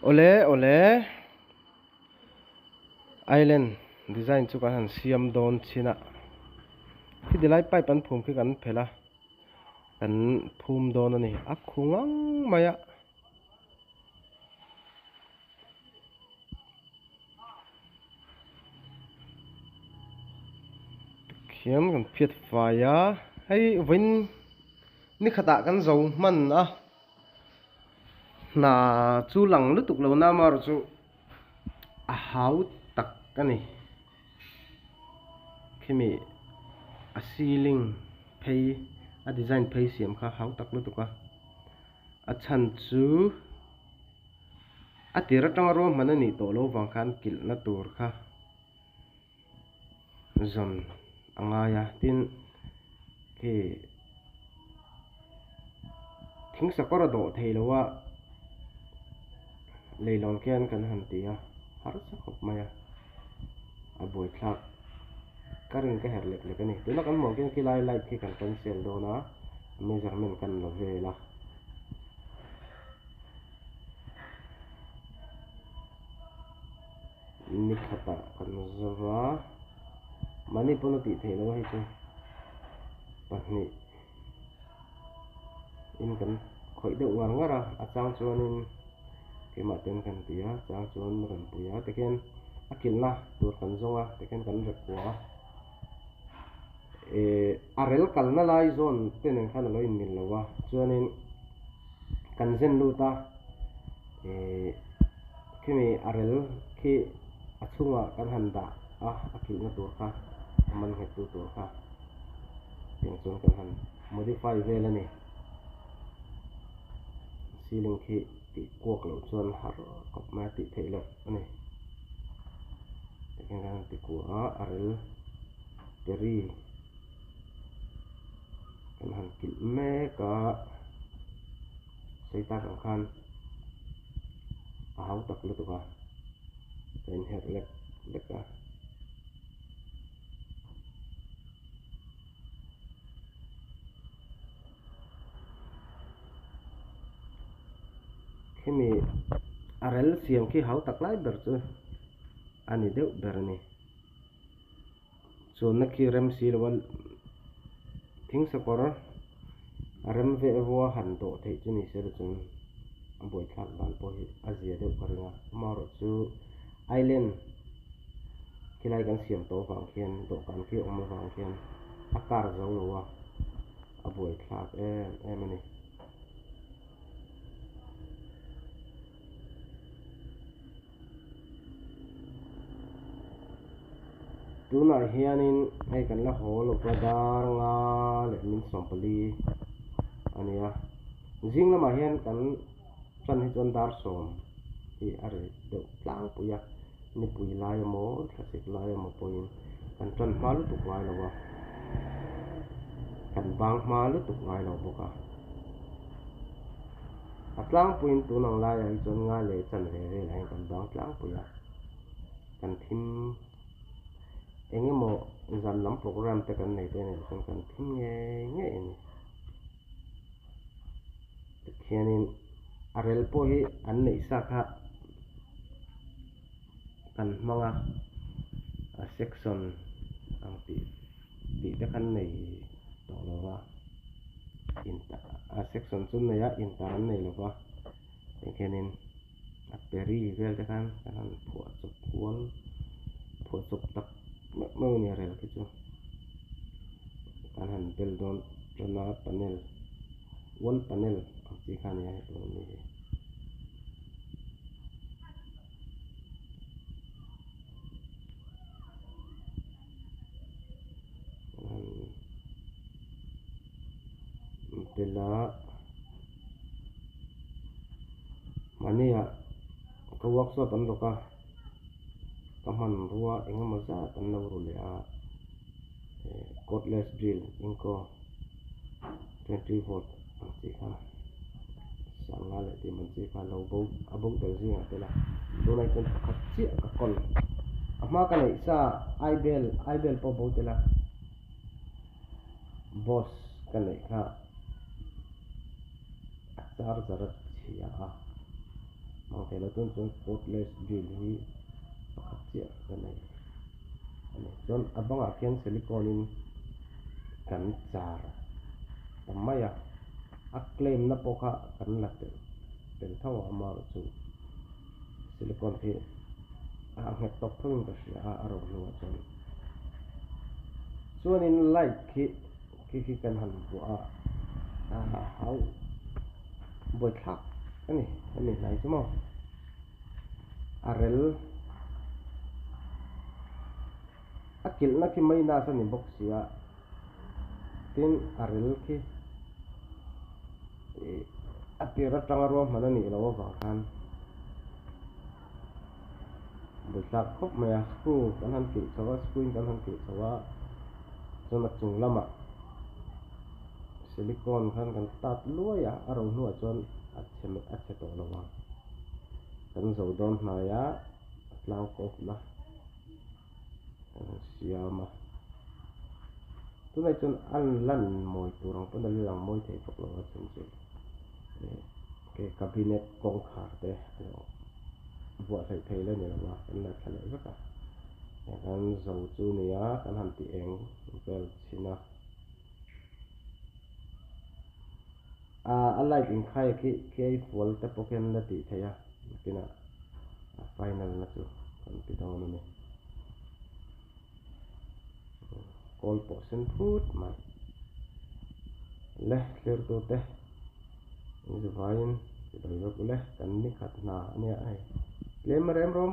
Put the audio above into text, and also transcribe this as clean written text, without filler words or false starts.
Awle awle island design chu kan han siam dawn chin a khi ti lai pipe an phum khi kan phelh a kan phum dawn a ni a khu ngang mai a. Khian kan phiat fai a hei vawiin ni khatah kan zo hman a hna chu lang lutuk lo na amaherawh chu a hau tak a ni khimi a ceiling phei a design phei siam kha a hau tak lutuk a a chhan chu. A tir atanga ruahman a nih tawh lo vang khan kilhna tur kha zawn a ngai a, tin khi thing sakawr a dawh thei lo a, leilawn khian kan han ti a, harsa khawp mai a, a buaithlak ka rin ka herh lek lek a ni. Tuna kan hmuh ang khian khilai light khi kan cancel dawn a, measurement kan la vel a. Ni khatah kan zo va, mahni pawn a tih theih loh a hei chu pahnih in kan khawih deuh ngar ngar a, a chang chuanin keimah ten kan ti a, chang chuan rawn pui a tikhian a kilhna tur kan zawng a tikhian kan rek kuah a, eh a rel kalna lai zawn te nen khan a lo inmil lo a chuanin. Kan zen lut a, ihh khimi a rel khi a chhungah kan han dah a, a kilhna tur kha a man nghet tu tur kha tiang chuan kan han modify vel a ni. Ceiling khi tih kuak loh chuan har khawp mai a tih theih loh a ni. Tikhian kan han ti kuah a, a rel peri. Kan han kilh mek a, sawi tak ang khan a hau tak lutuk a, ka inherh lek lek a. Khimi a rel siam khi hau tak lai ber chu a ni deuh ber a ni. Chuanna khi rem si lo a, thing sakawr a rem veh vua han dawh theih chu ni se la chuan a buaithlak dan pawh hi a zia deuh ka ring a, amaherawh chu island khilai kan siam tawh avang khian dawhkan khi a awm avang khian a kar zo lo a, a buaithlak em em a ni. Tunah hianin hei kan la haw lo va dar nga leh min 14 a ni a, zing lamah hian kan tan hi chuan dar 10 hi a ri deuh tlangpui a, nipui lai emaw thlasik lai emaw pawhin kan tan hma lutuk ngai lo a, kan bang hma lutuk ngai lo bawk a. A tlangpuiin tun ang laiah hi chuan nga leh chan ve velah hian kan bang tlangpui a, kan thim eng emaw zan lam program te kan nei te nen chuan kan thim ngei ngei a ni. Tikhianin a rel pawh hi an neih sa kha kan hmang a, a section ang tih tih te khan nei tawh lo va. A section chu nei a intar an nei lo va engkhenin a peri vel te khan kan han phuah chawp kual phuah chawp tak meuh meuh a ni a rel khi chu kan han bel dawn tan a panel wall panel ang chi kha a ni a heti awm hi. Bela mahnia ka workshop an rawk a ka hmanrua eng emaw zat an lo ru leh a cordless drill ingko 20 volt ang chi kha sanga leh tih man chi kha lo bo a bo tel zingah tel a tunah chuan pakhat chiah ka kawl a hma ka neih sa ai bel ai bel pawh bo tel a boss ka neih kha a charger a chhia a. thei lo chuan chuan cordless drill hi pakhat chiah ka nei a ni chuan a bangah khian silicone in kan char ta mai a a claim na pawh kha kan la telh tel tho a amaherawhchu silicone khi a nghet tawp thungin ka hria a a ro hnuah chuan chuanin light khi khi khi kan han vuah a a hau buaithlak a ni hemi hnai chu maw a rel a kilhna khi minus a ni bawk si a tin a rel khi ih a tir atanga ruahman a nih loh avang khan buaithlak khawp mai a screw kan han kilh chho a screw in kan han kilh chho a chuan a chung lamah silicone khan kan tat luai a a ro hnuah chuan a chhe a chhe tawh lo ang kan zo dawn hnai a a tlang kawpna kan han siam a tunah chuan a lan mawi tur ang pawn a la lang mawi thei bawk lo a chhan chu eh ke cabinet kawngkhar te a lo vuah hleih thei la ni lo a kan la thla leh vek a heng kan zo chu nia kan han ti eng vel chhin a ah a light inkhai khi khi a fual te pawh khian la tih theih a nakinah a final na chu kan ti dawn a ni kawl pawh sen phut mai le thlir tute in zuvaiin chibai vek ule kan ni khat hna a nia hei tlem rem rawm.